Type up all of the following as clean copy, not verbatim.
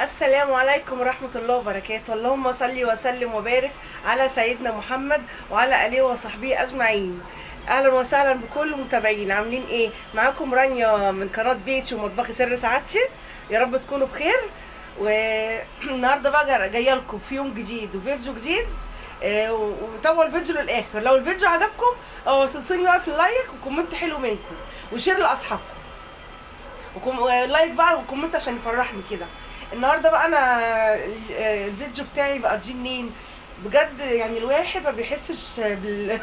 السلام عليكم ورحمة الله وبركاته. اللهم صل وسلم وبارك على سيدنا محمد وعلى آله وصحبه أجمعين. أهلا وسهلا بكل المتابعين، عاملين إيه؟ معاكم رانيا من قناة بيتي ومطبخي سر سعادتي. يا رب تكونوا بخير. والنهارده بقى جاية لكم في يوم جديد وفيديو جديد، وتابعوا الفيديو للاخر. لو الفيديو عجبكم او تنسوني بقى في ال like و comment حلو منكم و share لاصحابكم، like بقى و comment عشان يفرحني كده. النهارده بقى انا الفيديو بتاعي بقى دي منين بجد، يعني الواحد ما بيحسش بال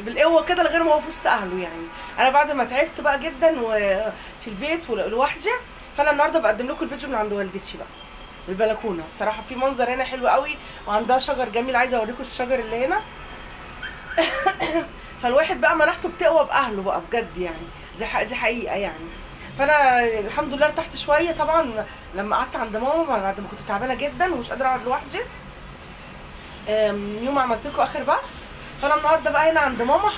بالقوة كده غير ما هو في وسط اهله. يعني انا بعد ما تعبت بقى جدا وفي البيت ولوحدي، فانا النهارده بقدم لكم الفيديو من عند والدتي بقى البلكونه. بصراحة في منظر هنا حلو قوي وعندها شجر جميل، عايزه اوريكم الشجر اللي هنا. فالواحد بقى مناعته بتقوى باهله بقى بجد، يعني دي حقيقة يعني. فانا الحمد لله ارتحت شوية طبعا لما قعدت عند ماما بعد ما كنت تعبانة جدا ومش قادرة اقعد لوحدي. يوم عملت لكم اخر بس. فانا النهارده بقى هنا عند ماما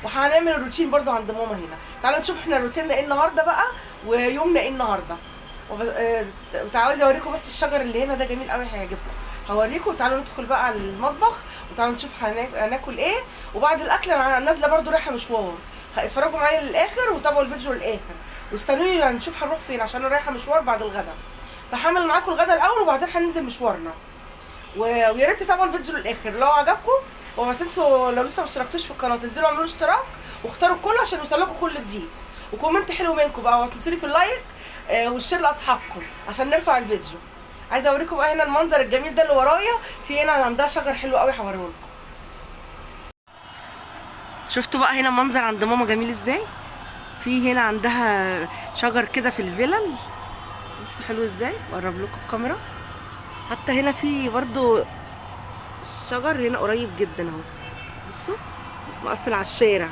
وهنعمل الروتين برضو عند ماما هنا. تعالوا نشوف احنا روتيننا ايه النهارده بقى ويومنا ايه النهارده. عايزه اوريكم بس الشجر اللي هنا ده جميل قوي هيعجبكم، هوريكم. تعالوا ندخل بقى على المطبخ وتعالوا نشوف هناكل ايه، وبعد الاكل انا نازله برضو رايحة مشوار. اتفرجوا معايا للاخر وتابعوا الفيديو للاخر واستنوني هنشوف هنروح فين عشان انا رايحة مشوار بعد الغدا. فهعمل معاكم الغدا الاول وبعدين هننزل مشوارنا. ويا ريت تتابعوا الفيديو للاخر لو عجبكم، وما تنسوا لو لسه ما اشتركتوش في القناة تنزلوا اعملوا اشتراك واختاروا الكل عشان يوصلكم كل جديد، و comment حلو منكم بقى، وما تنسوني في ال like وال share لاصحابكم عشان نرفع الفيديو. عايزه اوريكم بقى هنا المنظر الجميل ده اللي ورايا، في هنا عندها شجر حلو قوي هوريه لكم. شفتوا بقى هنا منظر عند ماما جميل ازاي؟ في هنا عندها شجر كده في الفلل، بصوا حلو ازاي. بقرب لكم الكاميرا. حتى هنا في برضو شجر هنا قريب جدا اهو، بصوا مقفل على الشارع.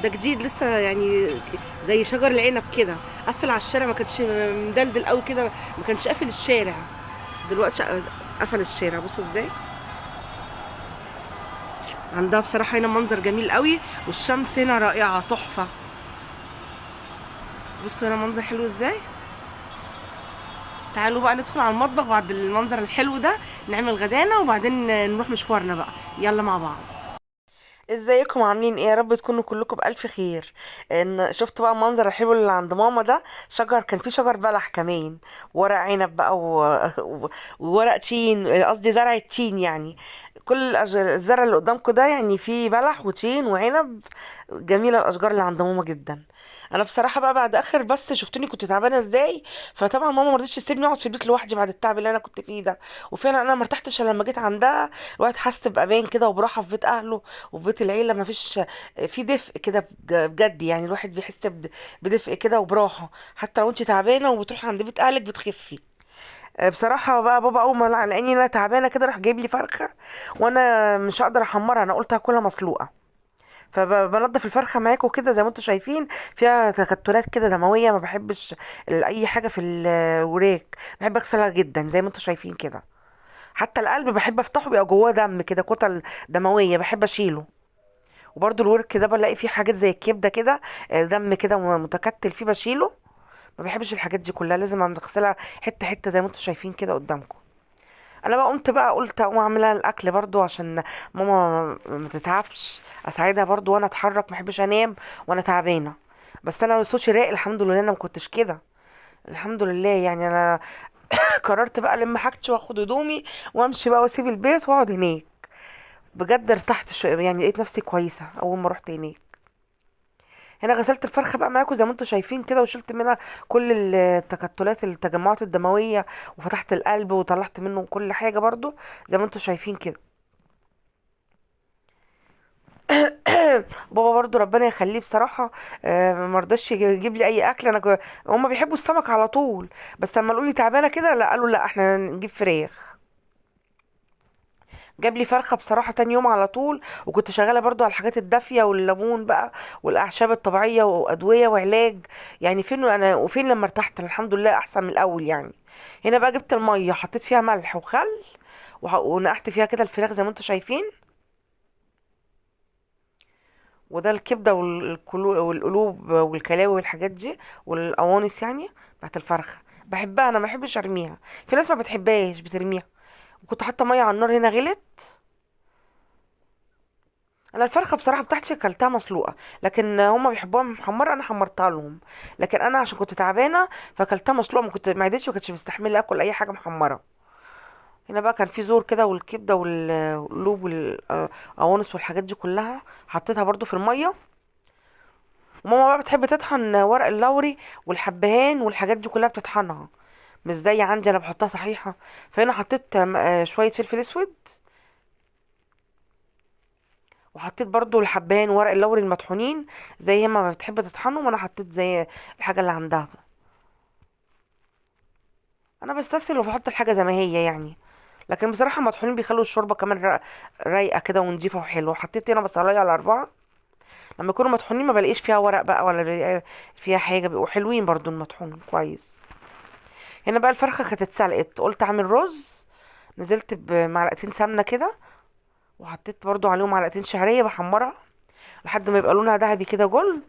ده جديد لسه يعني زي شجر العنب كده، قفل على الشارع، ما كانش مدلدل قوي كده، ما كانش قافل الشارع، دلوقتي قفل الشارع. بصوا ازاي عندها بصراحة هنا منظر جميل قوي، والشمس هنا رائعة تحفة. بصوا هنا منظر حلو ازاي. تعالوا بقى ندخل على المطبخ بعد المنظر الحلو ده، نعمل غدانا وبعدين نروح مشوارنا بقى. يلا مع بعض. ازيكم عاملين ايه؟ يا رب تكونوا كلكم بالف خير. ان شفتوا بقى المنظر الحلو اللي عند ماما ده، شجر كان في شجر بلح كمان، ورق عنب بقى وورق تين، قصدي زرع التين يعني. كل الزرع اللي قدامكم ده يعني فيه بلح وتين وعنب. جميلة الاشجار اللي عند ماما جدا. انا بصراحة بقى بعد اخر بس شفتوني كنت تعبانة ازاي، فطبعا ماما ما رضتش تسيبني اقعد في البيت لوحدي بعد التعب اللي انا كنت فيه ده. وفعلا انا ما ارتحتش الا لما جيت عندها. الواحد حس بامان كده وبراحه في بيت اهله وفي بيت العيلة، ما فيش في دفء كده بجد يعني. الواحد بيحس بدفء كده وبراحه، حتى لو انت تعبانة وبتروحي عند بيت اهلك بتخفي. بصراحة بقى بابا اول ما لقاني انا تعبانة كده راح جايب لي فرخة، وانا مش هقدر احمرها، انا قلت هاكلها مسلوقة. فبنضف الفرخه معاكم كده زي ما انتم شايفين، فيها تكتلات كده دموية، ما بحبش اي حاجة في الوراك، بحب اغسلها جدا زي ما انتم شايفين كده. حتى القلب بحب افتحه، بيبقى جواه دم كده، كتل دموية بحب اشيله. وبرده الورك ده بلاقي فيه حاجات زي الكبده كده، دم كده متكتل فيه، بشيله. ما بحبش الحاجات دي كلها، لازم اغسلها حتة حتة زي ما انتم شايفين كده قدامكم. انا بقى قمت بقى قلت اقوم اعملها الاكل برضو عشان ماما ما تتعبش، اساعدها برضو وانا اتحرك، ما بحبش انام وانا تعبانة. بس انا صوتي رايق الحمد لله، انا ما كنتش كده الحمد لله يعني. انا قررت بقى الم حاجتي واخد هدومي وامشي بقى واسيب البيت واقعد هناك. بجد ارتحت شوية يعني، لقيت نفسي كويسة اول ما رحت هناك. هنا غسلت الفرخه بقى معاكم زي ما انتم شايفين كده، وشلت منها كل التكتلات التجمعات الدموية، وفتحت القلب وطلعت منه كل حاجة برضو زي ما انتم شايفين كده. بابا برضو ربنا يخليه بصراحة، ما رضاش يجيب لي اي اكل. انا هما بيحبوا السمك على طول، بس لما قالوا لي تعبانة كده لا، قالوا لا احنا نجيب فراخ. جاب لي فرخة بصراحة تاني يوم على طول. وكنت شغالة برضو على الحاجات الدافيه والليمون بقى والاعشاب الطبيعية وادوية وعلاج يعني. فين انا وفين لما ارتحت الحمد لله احسن من الاول يعني. هنا بقى جبت المية حطيت فيها ملح وخل ونقعت فيها كده الفراخ زي ما انتم شايفين. وده الكبده والقلوب والكلاوي والحاجات دي والقوانص يعني بتاعت الفرخه. بحبها انا، ما بحبش ارميها، في ناس ما بتحبهاش بترميها. وكنت حاطه مية على النار هنا غلت. انا الفرخه بصراحة بتاعتي اكلتها مسلوقة، لكن هما بيحبوها محمرة، انا حمرتها لهم، لكن انا عشان كنت تعبانة فاكلتها مسلوقة، ما كنت معدتي ما كانتش مستحمله اكل اي حاجة محمرة. هنا بقى كان في زور كده، والكبده والقلوب والقوانص والحاجات دي كلها حطيتها برضو في المية. وماما بقى بتحب تطحن ورق اللوري والحبهان والحاجات دي كلها بتطحنها، مش زي عندي انا بحطها صحيحه. فهنا حطيت شوية فلفل اسود، وحطيت برضو الحبهان وورق اللوري المطحونين زي ما بتحب تطحنهم، وانا حطيت زي الحاجة اللي عندها. انا بستسهل وبحط الحاجة زي ما هي يعني، لكن بصراحة المطحونين بيخلوا الشوربة كمان رايقة كده ونضيفه وحلوه. حطيت هنا بصلايه على 4، لما يكونوا مطحونين ما بلاقيش فيها ورق بقى ولا بلاقي فيها حاجة، بيبقوا حلوين برضو المطحون كويس. هنا بقى الفرخه كانت اتسلقت، قلت اعمل رز. نزلت بمعلقتين سمنه كده، وحطيت برضو عليهم معلقتين شعرية بحمرها لحد ما يبقى لونها ذهبي كده جولد.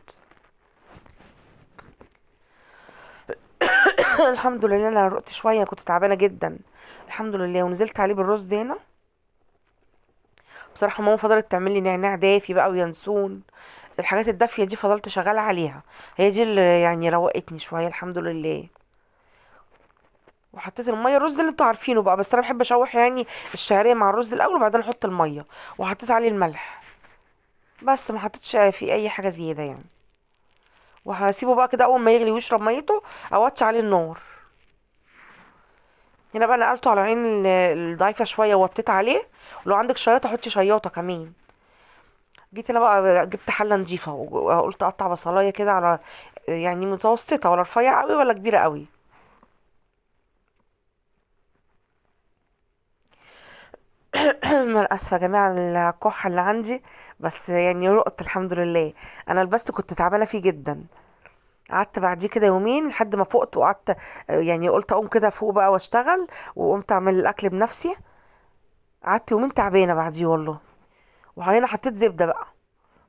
الحمد لله انا رقت شوية، كنت تعبانة جدا الحمد لله. ونزلت عليه بالرز هنا. بصراحة ماما فضلت تعمل لي نعناع دافي بقى وينسون، الحاجات الدافيه دي فضلت شغالة عليها، هي دي اللي يعني روقتني شوية الحمد لله. وحطيت المية، الرز اللي انتوا عارفينه بقى، بس انا بحب اشوح يعني الشعرية مع الرز الاول وبعدين احط المية، وحطيت عليه الملح بس، ما حطيتش فيه اي حاجة زيادة يعني. وهسيبه بقى كده اول ما يغلي ويشرب ميته اوطي عليه النار. هنا بقى نقلته على عين الضعيفة شوية ووطيت عليه، ولو عندك شياطه حطي شياطه كمان. جيت انا بقى جبت حله نضيفه وقلت اقطع بصلايه كده على يعني متوسطه، ولا رفيعة قوي ولا كبيرة قوي. انا اسفه يا جماعة الكحه اللي عندي، بس يعني رقت الحمد لله. انا لبست كنت تعبانة فيه جدا، قعدت بعديه كده يومين لحد ما فقت، وقعدت يعني قلت اقوم كده فوق بقى واشتغل، وقمت اعمل الاكل بنفسي. قعدت يومين تعبانة بعديه والله. وهنا حطيت زبدة بقى،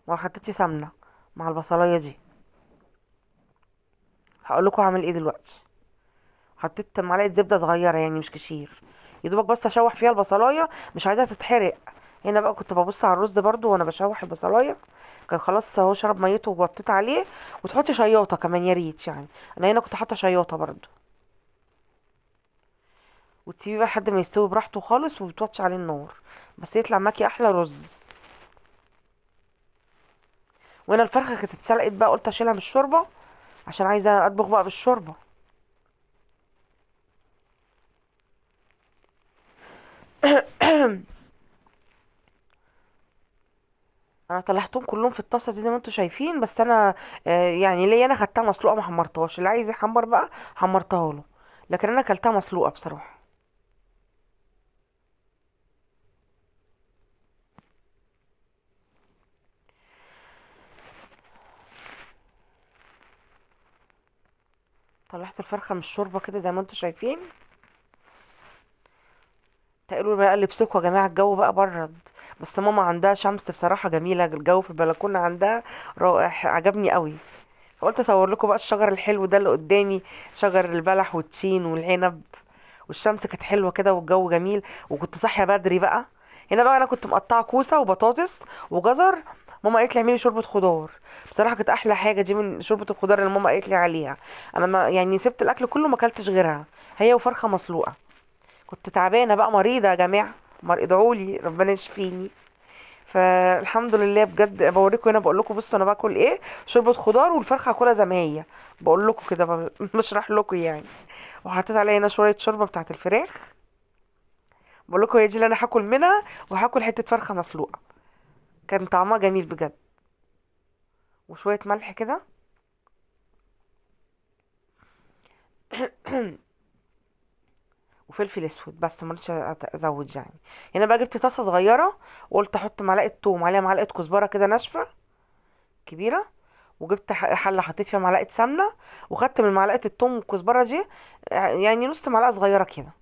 ما حطيتش سمنه مع البصلايه دي، هقول لكم هعمل ايه دلوقتي. حطيت معلقه زبدة صغيرة يعني مش كتير، يا دوبك بس اشوح فيها البصلايه، مش عايزاها تتحرق. هنا بقى كنت ببص على الرز برضو وانا بشوح البصلايه، كان خلاص اهو شرب ميته ووطيت عليه. وتحطي شياطه كمان يا ريت، يعني انا هنا كنت حاطه شياطه برضو. وتسيبيه بقى لحد ما يستوي براحته خالص، وتوطي عليه النار بس يطلع معاكي احلى رز. وهنا الفرخه كانت اتسلقت بقى، قلت اشيلها من الشوربة عشان عايزه اطبخ بقى بالشوربه. انا طلعتهم كلهم في الطاسه دي زي ما انتم شايفين، بس انا يعني ليا انا خدتها مسلوقة ما حمرتهاش، اللي عايز يحمر بقى حمرتها له، لكن انا اكلتها مسلوقة بصراحة. طلعت الفرخه من الشوربة كده زي ما انتم شايفين. تقلوا بقى لبسكوا يا جماعة، الجو بقى برد، بس ماما عندها شمس بصراحة جميلة، الجو في البلكونه عندها رائع، عجبني قوي. فقلت اصور لكم بقى الشجر الحلو ده اللي قدامي، شجر البلح والتين والعنب، والشمس كانت حلوة كده والجو جميل، وكنت صاحية بدري بقى. هنا بقى انا كنت مقطعه كوسة وبطاطس وجزر، ماما قالت لي اعملي شوربة خضار، بصراحة كانت احلى حاجة دي من شوربة الخضار اللي ماما قالت لي عليها. انا ما يعني سبت الاكل كله ما اكلتش غيرها، هي وفرخه مسلوقة. كنت تعبانة بقى، مريضه يا جماعة، ادعوا لي ربنا يشفيني. فالحمد لله بجد بوريكم هنا، بقول لكم بصوا انا باكل ايه، شوربة خضار والفرخه هاكلها زي ما هي، بقول لكم كده بشرح لكم يعني. وحطيت عليها هنا شوية شوربة بتاعه الفراخ، بقول لكم هي دي اللي انا هاكل منها، وهاكل حتة فرخة مسلوقة، كان طعمها جميل بجد. وشوية ملح كده. وفلفل اسود بس، ما رضيتش ازود يعني. هنا بقى جبت طاسه صغيرة وقلت احط معلقه توم عليها معلقه كزبره كده ناشفة كبيرة، وجبت حله حطيت فيها معلقه سمنه، وخدت من معلقه التوم والكزبره دي يعني نص معلقه صغيرة كده،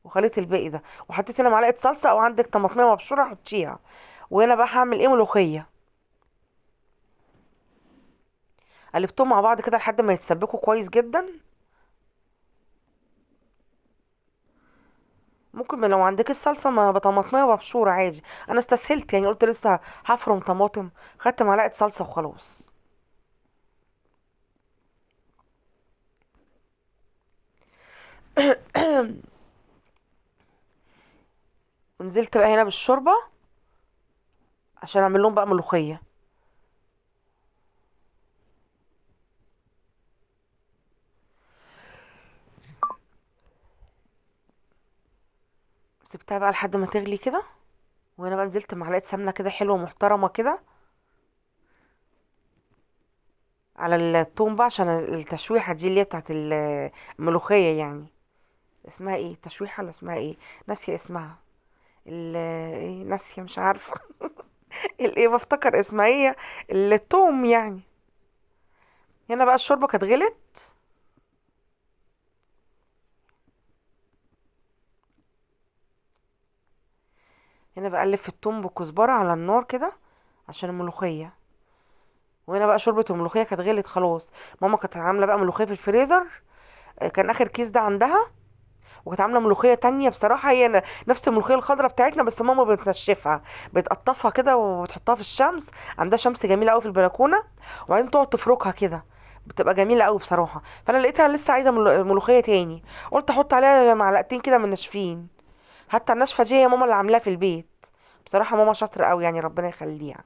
وخليت الباقي ده. وحطيت هنا معلقه صلصه، او عندك طماطميه مبشوره حطيها. وهنا بقى هعمل ايه، ملوخية. قلبتهم مع بعض كده لحد ما يتسبكوا كويس جدا. ممكن لو عندك الصلصه ما بطماطميه ومبشوره عادي، انا استسهلت يعني، قلت لسه هفرم طماطم، خدت معلقه صلصه وخلاص. ونزلت بقى هنا بالشوربه عشان اعمل لهم بقى ملوخية. سبتها بقى لحد ما تغلي كده. وهنا بقى نزلت معلقه سمنه كده حلوة محترمه كده على التوم بقى، عشان التشويحه دي اللي هي بتاعت الملوخية يعني. اسمها ايه التشويحه ولا اسمها ايه؟ ناسيه اسمها. ايه ناسيه مش عارفه. الايه بفتكر اسمها ايه، التوم يعني. هنا بقى الشوربة كانت غلت. هنا بقلب في التوم بالكزبره على النار كده عشان الملوخية. وهنا بقى شوربة الملوخية كانت غلت خلاص. ماما كانت عامله بقى ملوخية في الفريزر، كان اخر كيس ده عندها، وكانت عامله ملوخية تانية بصراحة، هي نفس الملوخية الخضراء بتاعتنا، بس ماما بتنشفها، بتقطفها كده وبتحطها في الشمس، عندها شمس جميلة قوي في البلكونه، وبعدين تقعد تفركها كده، بتبقى جميلة قوي بصراحة. فانا لقيتها لسه عايزه ملوخية تاني، قلت احط عليها معلقتين كده من ناشفين. حتى الناشفه دي هي ماما اللي عاملاها في البيت، بصراحة ماما شاطرة قوي يعني، ربنا يخليها.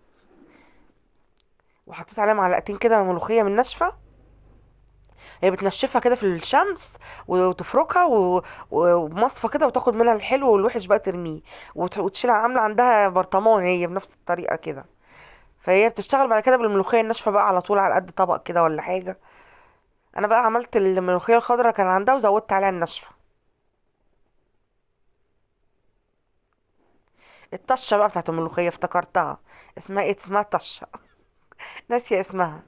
وحطيت عليها معلقتين كده ملوخية من ناشفة، هي بتنشفها كده في الشمس وتفركها ومصفى كده، وتاخد منها الحلو والوحش بقى ترميه، وتشيلها، عامله عندها برطمان هي بنفس الطريقة كده. فهي بتشتغل بعد كده بالملوخيه الناشفه بقى على طول، على قد طبق كده ولا حاجة. انا بقى عملت الملوخية الخضراء كان عندها وزودت عليها الناشفه. الطشه بقى بتاعت الملوخية افتكرتها، اسمها ايه؟ اسمها الطشه، ناسيه اسمها.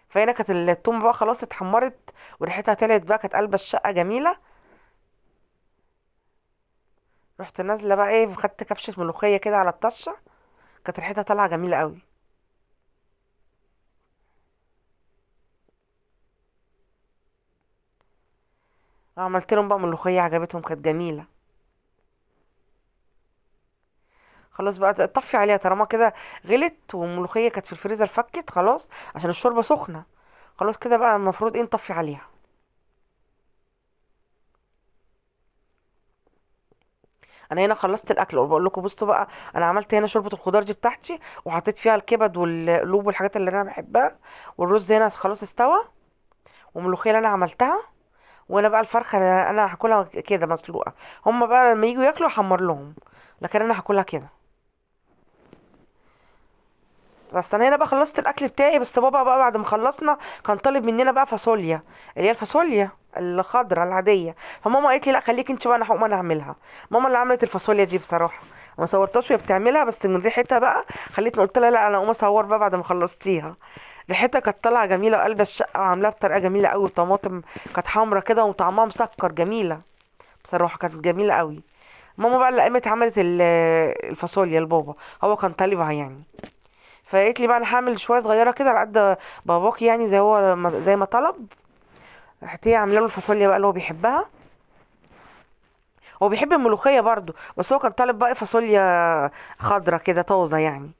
فهنا كانت التوم بقى خلاص اتحمرت وريحتها طلعت بقى، كانت قلبه الشقة جميلة. رحت نازله بقى ايه، خدت كبشة ملوخية كده على الطشه، كانت ريحتها طالعه جميلة قوي. عملت لهم بقى ملوخية عجبتهم، كانت جميلة. خلاص بقى طفي عليها طالما كده غلت، والملوخيه كانت في الفريزر فكت خلاص عشان الشوربة سخنة. خلاص كده بقى المفروض ايه، نطفي عليها. انا هنا خلصت الاكل وبقول لكم بصوا بقى، انا عملت هنا شوربة الخضار دي بتاعتي، وحطيت فيها الكبد والقلوب والحاجات اللي انا بحبها، والرز هنا خلاص استوى، والملوخيه اللي انا عملتها. وانا بقى الفرخه انا هاكلها كده مسلوقة، هما بقى لما يجوا ياكلوا هحمر لهم، لكن انا هاكلها كده. بس انا هنا بقى خلصت الاكل بتاعي. بس بابا بقى بعد ما خلصنا كان طالب مننا بقى فاصوليا، اللي هي الفاصوليا الخضراء العادية. فماما قالت لي لا خليك انت بقى، انا هقوم انا اعملها. ماما اللي عملت الفاصوليا دي بصراحة، ما صورتهاش وهي بتعملها، بس من ريحتها بقى خليتني قلت لها لا انا اقوم اصور بقى بعد ما خلصتيها. ريحتها كانت طالعه جميلة وقلب الشقة، وعاملاها بطريقة جميلة قوي، الطماطم كانت حمرا كده وطعمها مسكر، جميلة بصراحة، كانت جميلة قوي. ماما بقى اللي قامت عملت الفاصوليا لبابا، هو كان طالبها يعني. فقالت لي بقى انا هعمل شوية صغيرة كده على قد باباكي يعني، زي هو زي ما طلب. راحت هي عامله له الفاصوليا بقى اللي هو بيحبها، هو بيحب الملوخية برضو، بس هو كان طالب بقى فاصوليا خضرة كده طازة يعني.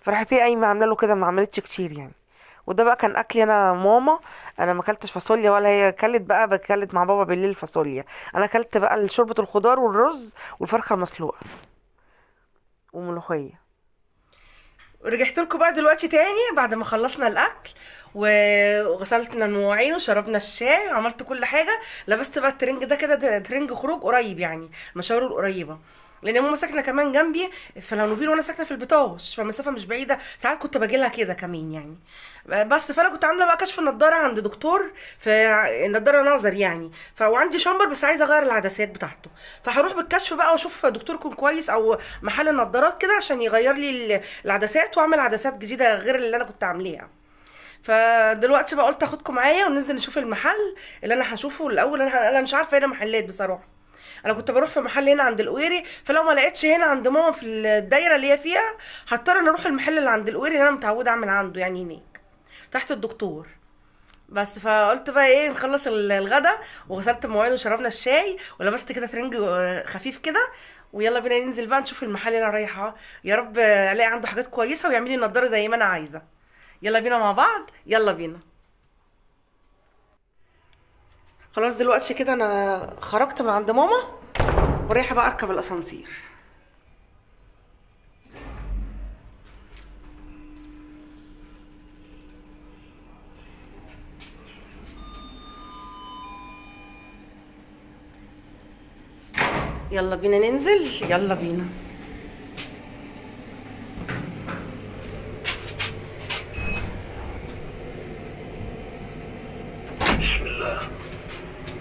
فراحت هي قايمة عامله له كده، ما عملتش كتير يعني. وده بقى كان اكلي انا ماما، انا ما اكلتش فاصوليا ولا هي اكلت بقى، اكلت مع بابا بالليل فاصوليا. انا اكلت بقى شوربة الخضار والرز والفرخه المسلوقه وملوخيه. رجعت لكم بقى دلوقتي تاني بعد ما خلصنا الاكل وغسلتنا المواعين وشربنا الشاي وعملت كل حاجة. لبست بقى الترنج ده كده، ده ترنج خروج قريب يعني، مشاوير القريبة، لان ماما ساكنة كمان جنبي في الهانوفيل وانا ساكنة في البطاش، فالمسافه مش بعيدة، ساعات كنت باجي لها كده كمان يعني. بس فانا كنت عامله بقى كشف النضارة عند دكتور في النضارة نظر يعني، وعندي شامبر بس عايزه اغير العدسات بتاعته، فهروح بالكشف بقى واشوف دكتور يكون كويس او محل النضارات كده عشان يغير لي العدسات واعمل عدسات جديدة غير اللي انا كنت عاملاها. فدلوقتي بقى قلت اخدكم معايا وننزل نشوف المحل اللي انا هشوفه الاول. انا مش عارفه هنا محلات بصراحة، انا كنت بروح في محل هنا عند القويري، فلو ما لقيتش هنا عند ماما في الدايرة اللي هي فيها هضطر ان اروح المحل اللي عند القويري اللي انا متعوده اعمل عنده يعني هناك. تحت الدكتور. بس فقلت بقى ايه، نخلص الغدا، وغسلت المواعين وشربنا الشاي، ولبست كده ترنج خفيف كده، ويلا بينا ننزل بقى نشوف المحل اللي انا رايحة. يا رب الاقي عنده حاجات كويسة ويعمل لي النضارة زي ما انا عايزه. يلا بينا مع بعض، يلا بينا. خلاص دلوقتي كده انا خرجت من عند ماما ورايحه بقى اركب الاسانسير. يلا بينا ننزل، يلا بينا. بسم الله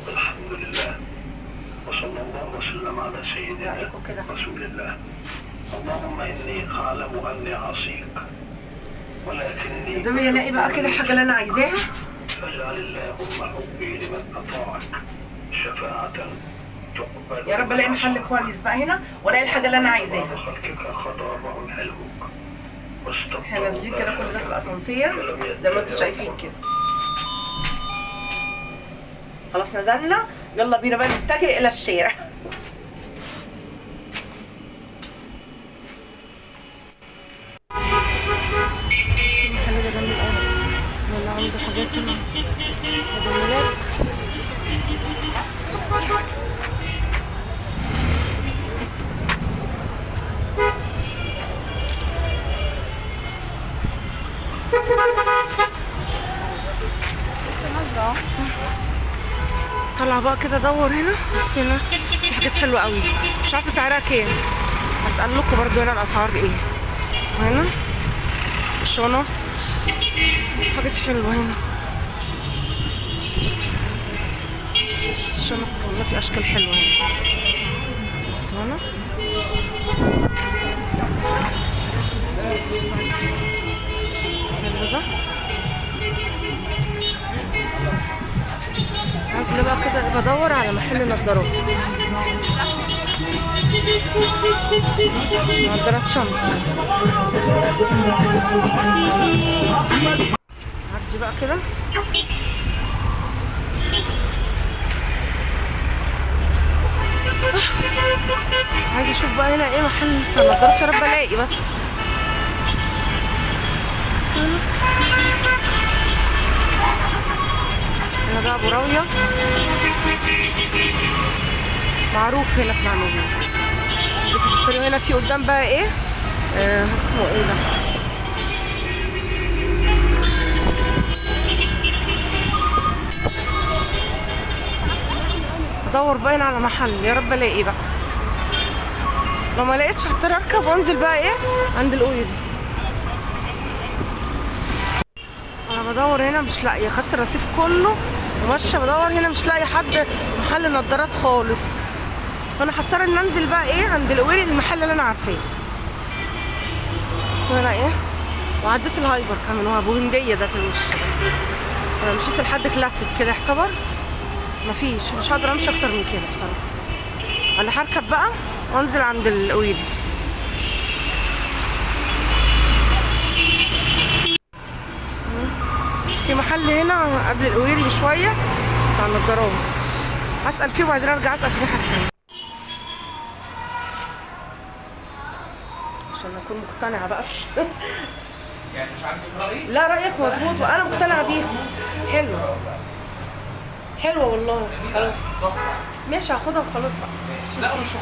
والحمد لله وصلى الله وسلم على سيدنا رأيكم كده؟ رسول الله. اللهم إني أعلم أني عصيك ولكني ادعوا لي الاقي بقى كده الحاجة اللي انا عايزاها. فاجعل اللهم حبي لمن أطاعك شفاعة تقبل. يا رب الاقي محل كويس بقى هنا والاقي الحاجة اللي انا عايزاها. خلقك خضارهم حلمك واستبطأوا احنا نازلين كده كل ده في الاسانسير زي ما انتوا شايفين كده. خلاص نزلنا، يلا بينا بقى نتجه الى الشارع. المحل ده جامد قوي، ولا عنده حاجات هنا مجملات. طلع بقى كده ادور هنا. بص هنا في حاجات حلوة قوي، مش عارفه سعرها كام، هسأل لكم برضو هنا الاسعار ايه. وهنا شنط، حاجات حلوة هنا، الشنط والله في اشكال حلوة هنا. بص هنا حلو ده. نازله بقى كده بدور على محل نظارات، نظارات شمس. عدي بقى كده. عايزه اشوف بقى هنا ايه محل نظارات، يا رب الاقي بس. بص هنا، هنا ده ابو راويه، معروف هنا في معنوية. بتشتري هنا في قدام بقى ايه، اسمه ايه ده، بدور بقى هنا على محل، يا رب الاقي بقى. لو ما لقيتش هضطر اركب وانزل بقى ايه عند القويري. انا بدور هنا مش لاقيه، خدت الرصيف كله وماشية بدور هنا مش لاقيه حد محل نظارات خالص، فانا هضطر ان انزل بقى ايه عند القويري، المحل اللي انا عارفاه. بصوا هنا ايه، وعديت الهايبر كمان، هو ابو هنديه ده في الوش ده. انا مشيت لحد كلاسيك كده يعتبر، مفيش، مش هقدر امشي اكتر من كده بصراحة. انا هركب بقى وانزل عند القويري. في محل هنا قبل القويري بشوية بتاع النضارات، هسأل فيه وبعدين ارجع اسأل في الناحية التانية عشان اكون مقتنعة بس. يعني مش عندك رأي؟ لا رأيك مظبوط وانا مقتنعة بيها. حلوة حلوة والله. خلاص ماشي هاخدها وخلاص بقى. لا مش